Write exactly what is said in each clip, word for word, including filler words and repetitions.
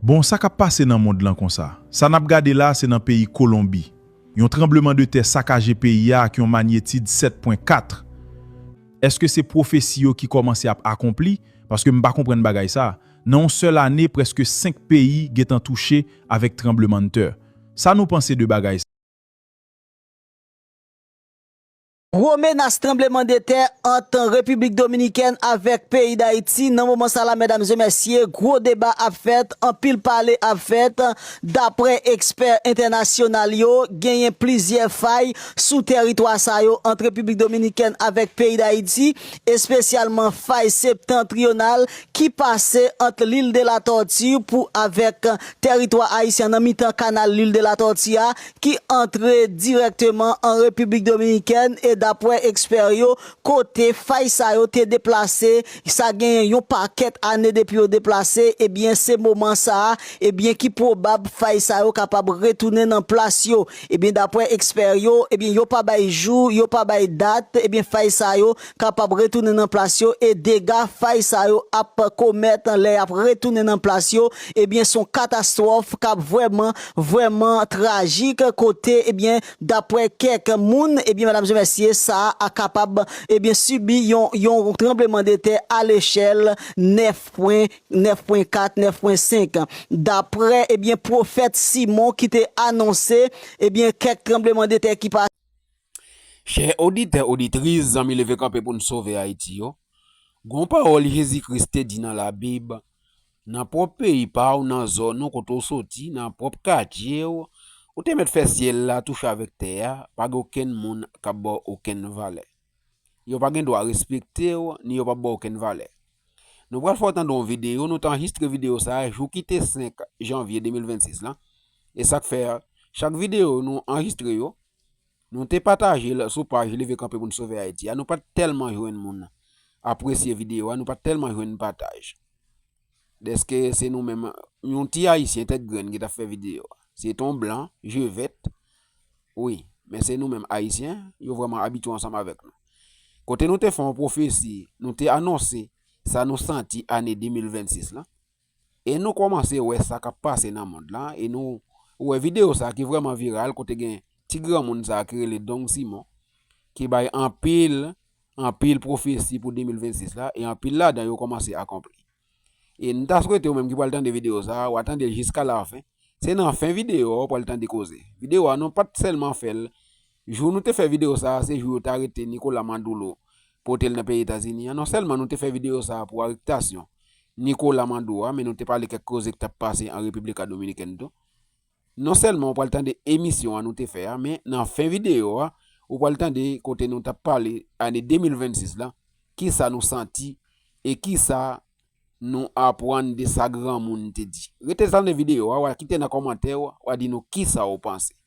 Bon, sa k ap pase nan mond lan konsa? Sa n ap gade la, se nan peyi Kolonbi. Yon tranblemanntè sakaje peyi a ak yon manyetid sèt pwen kat. Èske se pwofesi yo ki kòmanse ap akonpli? Paske m pa konprann bagay sa. Nan yon sèl ane, prèske senk peyi gentan touche avèk tranblemanntè. Sa nou panse de bagay sa? Gwo menas tranblemanntè ant Repiblik Dominikèn avèk peyi Dayiti. Nan moman sa la, medam e mesye, gwo deba ap fèt, anpil pale ap fèt. Daprè ekspè entènasyonal yo, genyen plizyè fay sou tèritwa sa yo ant Repiblik Dominikèn avèk peyi Dayiti, espesyalman fay septantriyonal ki pase ant Lil de la Tòti pou avèk tèritwa ayisyen nan mitan kanal Lil de la Tòti a, ki antre dirèkteman an Repiblik Dominikèn, e daprè ekspè yo, kote fay sa yo te deplase, sa genyen yon pakèt ane depi yo deplase, ebyen, se moman sa a, ebyen, ki pwobab fay sa yo kapab retounen nan plas yo. Ebyen, daprè ekspè yo, ebyen, yo pa bay jou, yo pa bay dat, ebyen, fay sa yo kapab retounen nan plas yo, e dega fay sa yo ap komèt lè y ap retounen nan plas yo, ebyen, se yon katastwòf k ap vrèman, vrèman trajik, kote, ebyen, daprè kèk moun, ebyen, medam e mesye, sa a kapab, ebyen, sibi yon, yon tranblemanntè a lechèl nèf pwen, nèf pwen kat, nèf pwen senk. Daprè, ebyen, pwofèt Simon ki te anonse, ebyen, kèk tranblemanntè ki pa Chè oditè, oditris, zanmi Leve Kanpe pou n Sove Ayiti yo, gon pawòl Jezi Kris te di nan Labib, nan pwòp peyi pa w, nan zòn ou kote w soti, nan pwòp katye w, ou te mèt fè syèl la touche avèk tè a, pa gen okenn moun k ap ba w okenn valè. Yo pa gen dwa respekte w, ni yo p ap ba w okenn valè. Nou pral fè w tande yon videyo, nou te anrejistre videyo sa a jou ki te senk janvye de mil vennsis lan. E sa k fè, chak videyo nou anrejistre yo, nou te pataje l sou paj Leve Kanpe pou n Sove Ayiti a, nou pa t tèlman jwenn moun apresye videyo a, nou pa t tèlman jwenn pataj. Dèske se nou menm, yon ti ayisyen tèt grenn ki t ap fè videyo a. Se te yon blan, je vèt, wi, men se nou menm ayisyen, yo vrèman abitye ansanm avèk nou. Kote nou te fè yon pwofesi, nou te anonse sa nou santi ane de mil vennsis lan. E nou kòmanse wè sa k ap pase nan mond lan, e nou wè videyo sa ki vrèman viral, kote gen ti granmoun sa ki rele Dong Simon, ki bay anpil, anpil pwofesi pou de mil vennsis la, e anpil ladan yo kòmanse akonpli. E n ta swete ou menm ki pral tande videyo sa a, w a tande l jiska lafen. Se nan fen videyo a w pral tande koze. Videyo a, nou pa t sèlman fè l jou nou te fè videyo sa a, se jou yo te arete Nicolas Maduro, pote l nan peyi Etazini an. Non sèlman nou te fè videyo sa a pou arestasyon Nicolas Maduro a, men nou te pale kèk koze k t ap pase an Repiblik Dominikèn tou. Non sèlman w pral tande emisyon an nou te fè a, men nan fen videyo a, ou pral tande kote nou t ap pale ane de mil vennsis la, kisa nou santi e kisa nou aprann de sa granmoun te di. Rete tande videyo a, w a kite nan kòmantè w, w a di nou kisa w panse.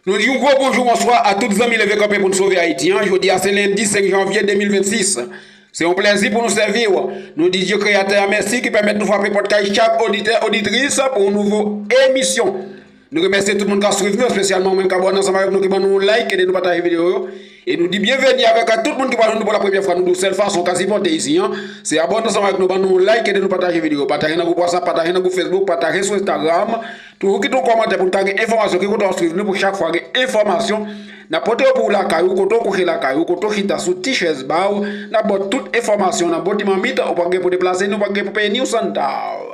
Nou di yon gwo bonjou, bonswa a tout zanmi Leve Kanpe pou n Sove Ayiti an. Jodi a se lendi senk janvye de mil vennsis. Se yon plèzi pou nou sèvi w. Nou di Dye Kreyatè a mèsi ki pèmèt nou frape pòt kay chak oditè, oditris pou yon nouvo emisyon. Nou remèsye tout moun k ap swiv nou, espesyalman ou menm k abòne ansanm avèk nou, ki ban nou yon like, ede nou pataje videyo yo. E nou di byenveni avèk tout moun ki pral jwenn nou pou la premyè fwa. Nou di w sèl fason w ka sipòte isi an, se abòne ansanm avèk nou, ban nou yon like, ede nou pataje videyo, pataje nan gwoup WhatsApp, pataje nan gwoup Facebook, pataje sou Instagram. Toujou kite yon kòmantè pou n ka gen enfòmasyon ki kote w ap swiv nou, pou chak fwa gen enfòmasyon, n ap pote yo pou w lakay ou, kote w kouche lakay ou, kote w chita sou ti chèz ba w, n ap ba w tout enfòmasyon nan bon ti mamit, ou p ap gen pou deplase ni, ou p ap gen pou peye ni yon santav.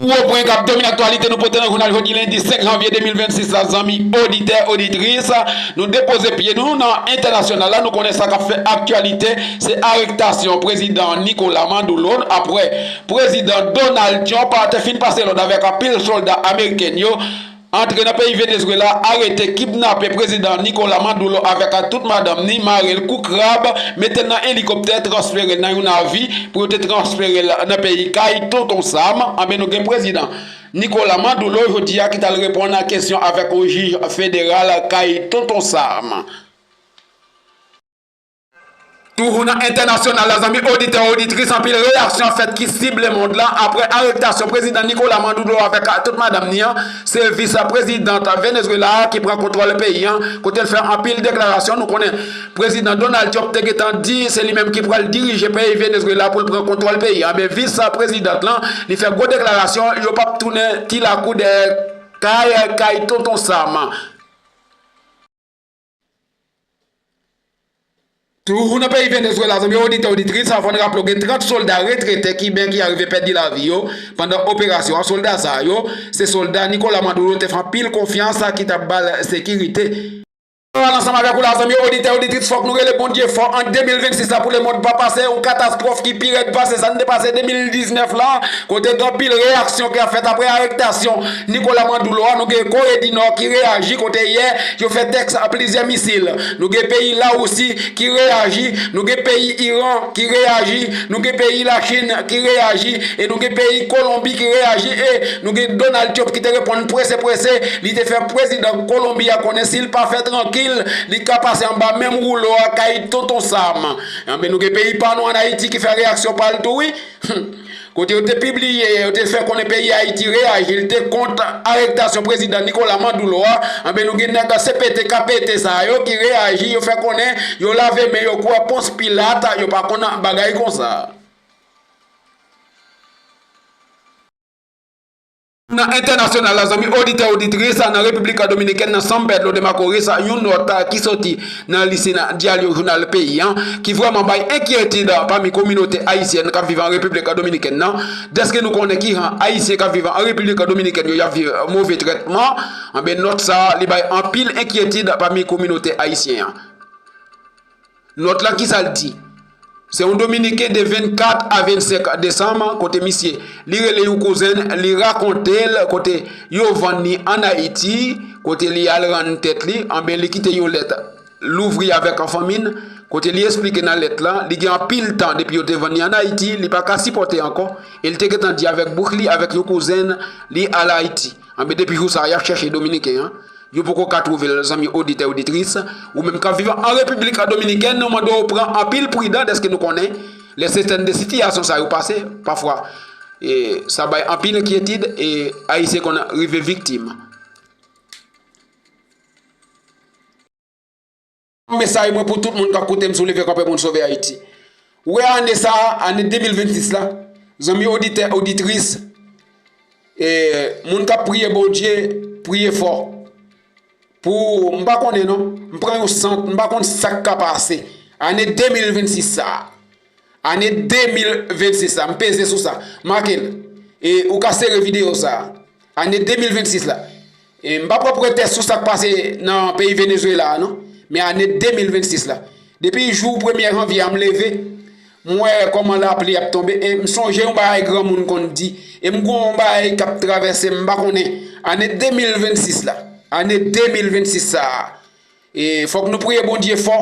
Gwo pwen k ap domine aktyalite nou pote nan jounal jodi lendi senk janvye de mil vennsis la, zanmi oditè, oditris. Nou depoze pye nou nan entènasyonal la, nou konnen sa k ap fè aktyalite, se arestasyon prezidan Nicolas Maduro, apre prezidan Donald Trump te fin pase lòd avèk anpil sòlda ameriken yo Antre nan peyi Venezuela, arete, kidnape prezidan Nicolas Maduro avèk tout madanm ni, mare l kou krab, mete l nan elikoptè, transfere l nan yon navi pou yo te transfere l nan peyi kay Tonton Sam. Anben, nou gen prezidan Nicolas Maduro jodi a ki t al reponn a kesyon avèk yon jij federal kay Tonton Sam. Toujou nan entènasyonal la, zanmi oditè, oditris, anpil reyaksyon ap fèt ki sible mond lan apre arestasyon prezidan Nicolas Maduro avèk tout madanm ni an. Se vis prezidant Venezuela a ki pran kontwòl peyi an, kote l fè anpil deklarasyon. Nou konnen prezidan Donald Trump te gentan di se li menm ki pral dirije peyi Venezuela pou l pran kontwòl peyi an. Men vis prezidant lan, li fè gwo deklarasyon, yo p ap tounen ti lakou dèyè kay, kay Tonton Sam. Toujou nan peyi Venezuela, zanmi oditè, oditris, anvan n raple w, gen trant sòlda retrete kiben ki arive pèdi lavi yo pandan operasyon an. Sòlda sa yo, se sòlda Nicolas Maduro te fè anpil konfyans ki t ap ba l sekirite. Ansanm avèk ou la, zanmi oditè, oditris, fòk nou rele Bondye fò an de mil vennsis la pou lemonn pa pase yon katastwòf ki pi rèd pase sa n te pase de mil diznèf la. Kote gen anpil reyaksyon ki ap fèt apre arestasyon Nicolas Maduro a, nou gen Kore di Nò ki reyaji, kote yè yo fè tès plizyè misil. Nou gen peyi Lawousi ki reyaji, nou gen peyi Iran ki reyaji, nou gen peyi Lachin ki reyaji, e nou gen peyi Kolonbi ki reyaji, e nou gen Donald Trump ki te reponn prese prese, li te fè prezidan Kolonbi a konnen si l pa fè trankil, li ka pase anba menm woulo a kay Tonton Sam. Anben, nou gen peyi pa nou ann Ayiti ki fè reyaksyon pa l tou, wi. Kote yo te pibliye, yo te fè konnen peyi Ayiti reyaji, li te kont arestasyon prezidan Nicolas Maduro a. Anben, nou gen nèg C P T, K P T sa yo ki reyaji, yo fè konnen yo lave men yo kwè Pons Pilat, yo pa konn bagay konsa. Nan entènasyonal la, zanmi oditè, oditris, nan Repiblik Dominikèn, nan San Pedro de Macorís, yon nòt ki soti nan lisin Diario, jounal peyi an, ki vrèman bay enkyetid pami kominote ayisyèn k ap viv an Repiblik Dominikèn nan. Dèske nou konnen kijan Ayisyen k ap viv an Repiblik Dominikèn yo, y ap viv move trètman, anben, nòt sa a, li bay anpil enkyetid pami kominote ayisyen an. Nòt la, kisa l di? Se yon Dominiken de vennkat a vennsenk desanm, kote misye, li rele yon kouzen, li rakonte l, kote yo vann li ann Ayiti, kote li al rann tèt li, anben, li kite yon lèt, louvri avèk fanmi n, kote li esplike nan lèt la, li gen anpil tan depi yo te vann li ann Ayiti, li pa ka sipòte ankò, e li te gentan di avèk bouch li, avèk yon kouzen, li al Ayiti. Anben, depi jou sa a, y ap chèche Dominiken an. Yo poko ka twouve l, zanmi oditè, oditris. Ou menm k ap viv an Repiblik Dominikèn, nou mande w pran anpil pridan dèske nou konnen lè sètèn de sitiyasyon sa yo pase, pafwa, e, sa bay anpil enkyetid e Ayisyen konn rive viktim. Mesaj mwen pou tout moun k ap koute m sou Leve Kanpe pou n Sove Ayiti. Ou wè ane sa a, ane de mil vennsis la, zanmi oditè, oditris, e, moun k ap priye Bondye, priye fò. Pou, m pa konnen non, m pran yon sant, m pa konn sa k ka pase. Ane de mil vennsis sa a. Ane de mil vennsis la, m peze sou sa. Make l. E ou ka sere videyo sa a. Ane de mil vennsis la. E m p ap pran pretès sou sa k pase nan peyi Venezuela a, non. Men ane de mil vennsis la. Depi jou premye janvye a, m leve, m wè kòman lapli ap tonbe. E m sonje yon bagay granmoun konn di. E m gon yon bagay k ap travèse m, m pa konnen. Ane de mil vennsis la. Ane de mil vennsis sa a. E fòk nou priye Bondye fò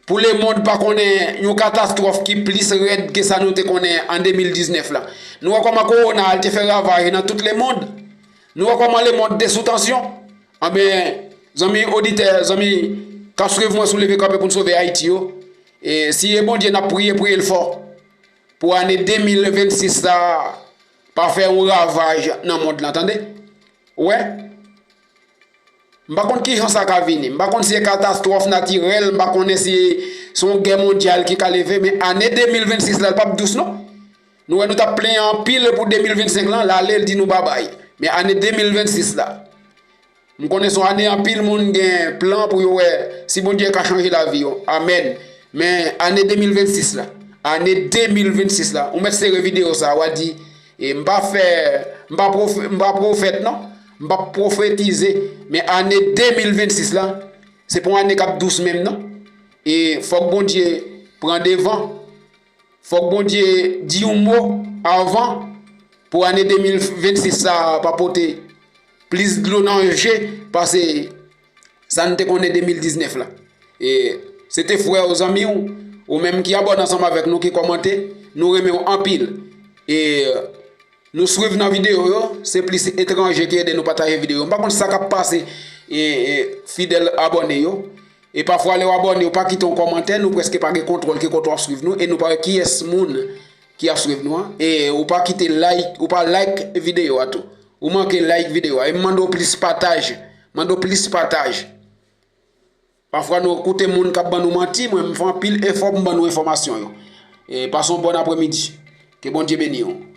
pou lemonn pa konnen yon katastwòf ki plis rèd ke sa nou te konnen an de mil diznèf la. Nou wè kòman kowona a te fè ravaj nan tout lemonn. Nou wè kòman lemonn te sou tansyon. Anben, zanmi oditè, zanmi k ap swiv mwen sou Leve Kanpe pou n Sove Ayiti yo, e si e Bondye n ap priye, priye l fò pou ane de mil vennsis la pa fè yon ravaj nan mond lan, tande. Ou wè? M pa konn kijan sa ka vini. M pa konn si se katastwòf natirèl, m pa konnen si se yon gè mondyal ki ka leve, men ane de mil vennsis la, l p ap dous non. Nou wè nou t ap plenyen anpil pou de mil vennsenk lan, l ale, l di nou babay. Men ane de mil vennsis la, m konnen se yon ane anpil moun gen plan pou yo wè si Bondye ka chanje lavi yo. Amèn. Men ane de mil vennsis la, ane de mil vennsis la, ou mèt sere videyo sa, w a di, e m pa fè, m pa pwof-, m pa pwofèt non, m pa pwofetize, men ane de mil vennsis la, se pa yon ane k ap dous menm non. E fòk Bondye pran devan. Fòk Bondye di yon mo avan pou ane de mil vennsis sa a pa pote plis dlo nan je pase sa n te konnen de mil diznèf la. E se te frè w, zanmi w, ou menm ki abòne ansanm avèk nou, ki kòmante, nou renmen w anpil. E nou swiv nan videyo yo, se plis etranje ki ede nou pataje videyo. M pa konn sa k ap pase e, e, fidèl abòne yo. E pafwa lè w abòne, ou pa kite yon kòmantè, nou prèske pa gen kontwòl ki kote w ap swiv nou, e nou pa wè kiyès moun ki ap swiv nou an. E ou pa kite like, ou pa like videyo a tou. Ou manke like videyo a. E m mande w plis pataj. Mande w plis pataj. Pafwa nou koute moun k ap ban nou manti, mwen m fè anpil efò pou m ban nou enfòmasyon yo. E pase yon bòn aprèmidi. Ke Bondye beni w.